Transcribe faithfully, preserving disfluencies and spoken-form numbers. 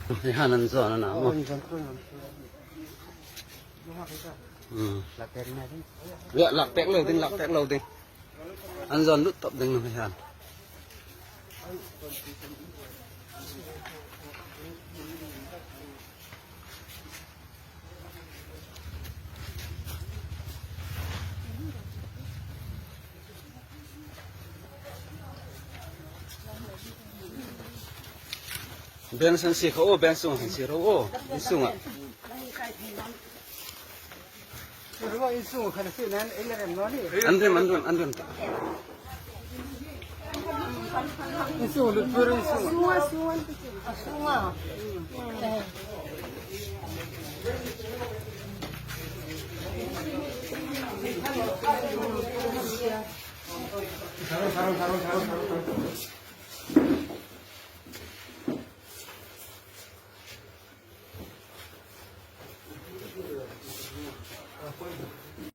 Hei han an zuan a na maw. An zuan kul lam. Hmm. Lak pek na ding. Ya, lak pek lo ding, lak pek lo ding. An zuan lut tawp ding na hei han. Bench an si kha aw, bench sungah khan si ro aw, in sungah. An rem, an rem, an rem. In sungah lut tur in sungah. Sungah, sungah. A sungah.